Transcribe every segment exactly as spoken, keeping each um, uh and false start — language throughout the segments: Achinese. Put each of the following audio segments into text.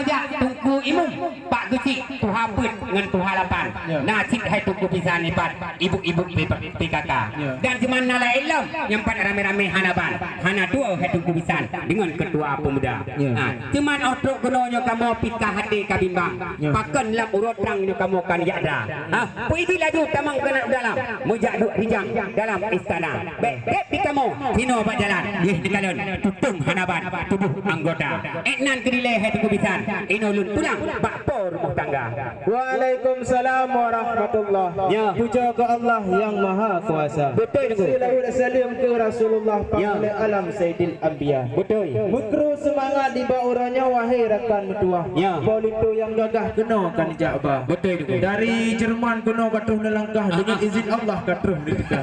Jak Teungku Imum bak geuchik tuha peuet ngon tuha lapan. Ya. Na cit hai Teungku Bisan ipat ibu-ibu P-, P K K. Ya. Dan cuma na laén lom nyang pat ramé-ramé hana ban, hana tuwoe hai Teungku Bisan deungon keutua peumuda. Ya. Ha, cuma óh trok keunoe nyoe kamoe pih ka até ka bimbang. Ya. Pakon lam uroe trang nyoe kamoe ka neujak dra. Ha, peue laju tamong keunan u dalam, meujak duek rijang dalam istana. Bèk dép di kamoe sinoe bak jalan, yeh dikalon tutong hana ban tuboh anggota. Ék nan keu dilèe hai Teungku Bisan, inoe lôn pulang bak po rumoh tangga. Waalaikumsalam warahmatullah. Ya. Puja keu Allah Yang Maha Kuasa. Beutôi, Teungku. Seulaweuet saleuem keu Rasulullah, ya, pangulèe alam Saidil Anbiya. Beutôi. Meukru seumangat nibak uroe nyoe, wahé rakan meutuwah. Ya. Po linto nyang gagah keunoe ka neujak ba. Beutôi, Teungku. Dari Jerman keunoe ka troh neulangkah, ah, deungon, ah, izin Allah ka troh neuteuka.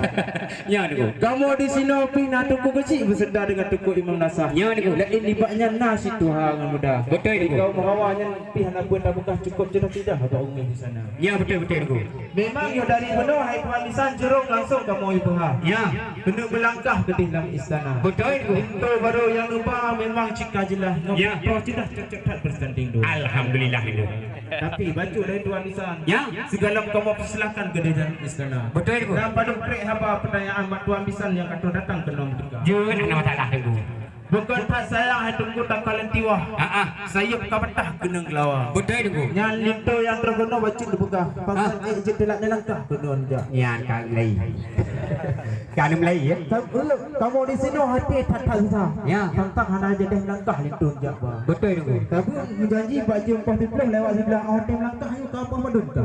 Ya, Teungku. Kamoe disinoe pih na Teungku Geuchik beuseurta deungon Teungku Imum Nasah. Ya, Teungku. Laén nibak nyan na cit tuha ngon muda. Beutôi, Teungku. Kaum hawa nyan pih hana peue tapeugah, cukôp ceudah-ceudah bak ureueng di sana. Ya, beutôi, beutôi, Teungku. Memang nyoe dari bunoe hai Tuan Bisan, jurông langsông kamoe peuhah. Ya. Keuneuk meulangkah keudeh lam istana. Beutôi, Teungku. Linto barô nyang neuba memang cit ka jeulaih, ngon, ya, linto ceudah cocok that beusanding dua. Alhamdulillah, Teungku. Tapi bacut hai Tuan Bisan. Ya. Sigohlom kamoe peusilakan keudeh dalam istana. Beutôi, Teungku. Dan padum krek haba peutanyaan mat Tuan Bisan nyang ka troh datang keunoe meuteuka. Jeuet, hana masalah, Teungku. Bukon that sayang hai Teungku takalon tiwah. Ah, ah. Sayeuep ka patah keunong geulawa. Beutôi, Teungku. Nyan linto nyang troh keunoe bacut neupeugah. Ah. Pakon ék jeuet teulat neulangkah keunoe jak. Nyan ka mulai. Ka mulai, ya? Ka-, eh, kamoe disinoe até that-that susah. Ya. Tang-tang hana jadeh meulangkah linto jak ba. Beutôi, Teungku. Tapi meujanji bak jeuem poh siplôh lewat siblah, até meulangkah nyoe ka poh madum ka.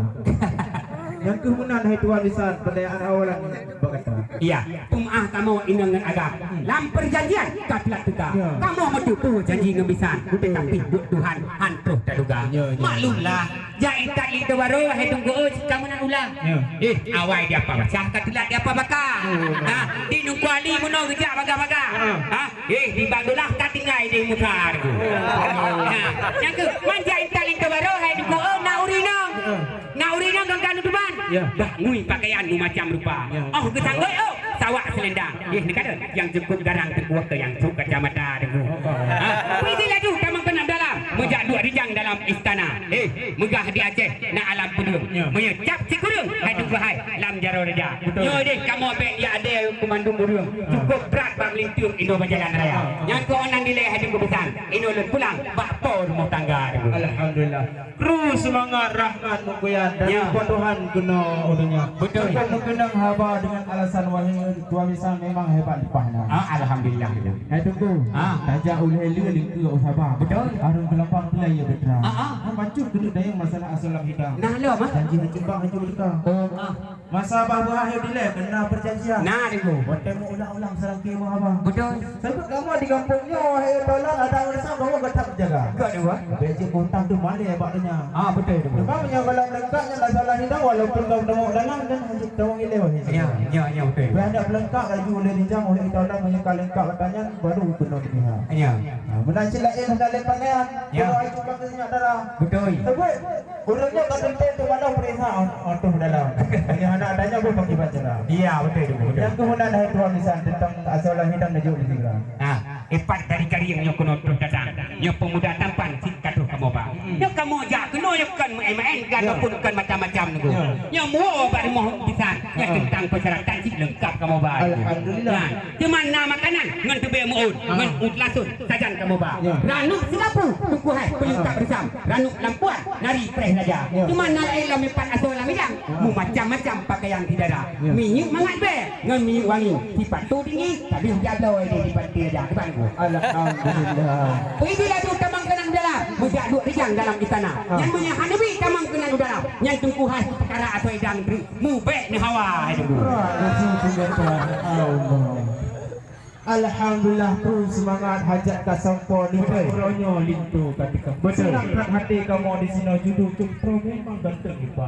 Nyang keuh meunan hai Tuan Bisan, peudayaan awalan bak gata. Iya, peumeu'ah kamoe inong ngon agam. Lam peujanjian ka teulat teuka. Ya. Kamoe meuteupeue janji ngon Bisan, beutôi, tapi buet Tuhan han troh taduga. Ya, ya. Maklumlah, jak intat linto barô hai Teungku, oh, cit ka meunan ulah. Ya. Eh, awai di apa basah ka teulat di apa baka. Oh, nah. Nah, di Teungku Ali meunoe geujak baga-baga. Ya. Ha? Eh, di Bang Dullah ka tinggai di muka. Oh. Nah, nyang keuh, man jak intat linto barô hai Teungku, oh, na ureueng inong. Ya. Na ureueng inong ngon kanu tuban. Ya. Bah ngui pakaian meumacam rupa. Ya. Oh, geutanggôi, oh, sawak seulendang. Ya. Yeh, neukalon nyang cukôp garang teukuah keu nyang cok kacamata, Teungku. Oh. Ha? Pergi laju tamong keunan dalam. Meujak duek rijang dalam istana. Eh, meugah di Aceh na alam peudeueng. Ya. Meunyoe cap sikureueng, hai Teungku hai, lam jaroe raja. Beutôi. Nyoe deh kamoe bèk jak adèe keu mandum ureueng. Ya. Cukôp brat bak meulinteung inong bak jalan raya. Ya. Nyang keu nan dilèe hai Teungku Bisan. Inoe lôn pulang bak po rumoh tangga, Teungku. Alhamdulillah. Kru seumangat rahmat meukuyan dari, ya, Po Tuhan keunoe u donya. Beutôi. Cukôp meukeunong haba deungon alasan wahé Tuan Bisan memang hebat leupah na. Ah, alhamdulillah. Hai Teungku, ah, tajak u lhèe le linto u Sabah. Beutôi. Areueng geulumbang pulai ya beutram. Ah, ah. Kan bacut keuneuk dayang masalah asoe lam hidang. Nah, lom, ah. Janji hajeuet bang hajeuet teuka. Oh, ah. Masa bah beuakhé dilèe keu na peujanjian. Na, Teungku. Watèe meuulang-ulang seurangkée meuhaba. Beutôi. Sabab kamoe di gampông nyoe, wahé tolong ada ureueng kamoe gata jaga. Gak dua. Bèk jeuet utang tu malèe bak donya. Ah, beutôi, Teungku. Cuma meunyoe gohlom leungkap nyan masalah nidang, walaupun gob tamong dalam dan hajat tamong ilèe wahé. Ya, ya, ya, beutôi. Bah ndak leungkap laju ulèe rijang, wahé tolong meunyoe ka leungkap gata nyan baru keunoe dipihak. Ya. Ha, meunan cit laén hana lé pakaian. Ya. Kalau ai cuma keu nyak dara. Beutôi. Sabab Ureueng nyoe ka teuntèe teumanoe peuriksa o-, otoh dalam. Meunyoe hana tanyoe boh pakiban cara. Iya, beutôi, beutôi, beutôi. Nyang keuh meunan hai Tuan Bisan teuntang asoe lam hidang neujok di sigra. Ah, ipat dari Karieng nyoe keunoe troh datang. Nyoe peumuda tampan cit ka troh kamoe ba. Hmm. Nyoe kamoe jak keunoe nyoe kon maén-maén, ya, ataupun kon macam-macam, Teungku. Ya. Nyoe muwoe bak rumoh Bisan. Nyoe, ah, teuntang peusyaratan cit leungkap kamoe ba. Alhamdulillah. Nah, Cuma na makanan ngon teubèe meu'ôn, ah, ngon uet lasôn sajan kamoe ba. Ya. Ranup silapu, Teungku hai, peulengkap, ah, reusam. Ranup lampuan, nari preh raja. Ya. Cuma na laén lam ipat asoe lam idang, ah, meumacam-macam pakaian si dara. Ya. Minyeuk mangat bèe ngon minyeuk wangi, sipatu tinggi, tabeh jabloe di sipatu raja. Depan ku. Alhamdulillah. Peugi laju tamong keunan u dalam, meujak duek rijang dalam istana. Ah. Nyan meunyoe hana bi tamong keunan u dalam, nyan Teungku hai peukara asoe idang bri. Mubèk neuhawa, hai Teungku. Wah, kasihan senjata. Allah. Alhamdulillah, kru seumangat hajat ka sampoe nibak uroe nyoe linto ka teuka. Beutôi. Seunang that até kamoe disinoe, judo cok troh memang ganteng ipa.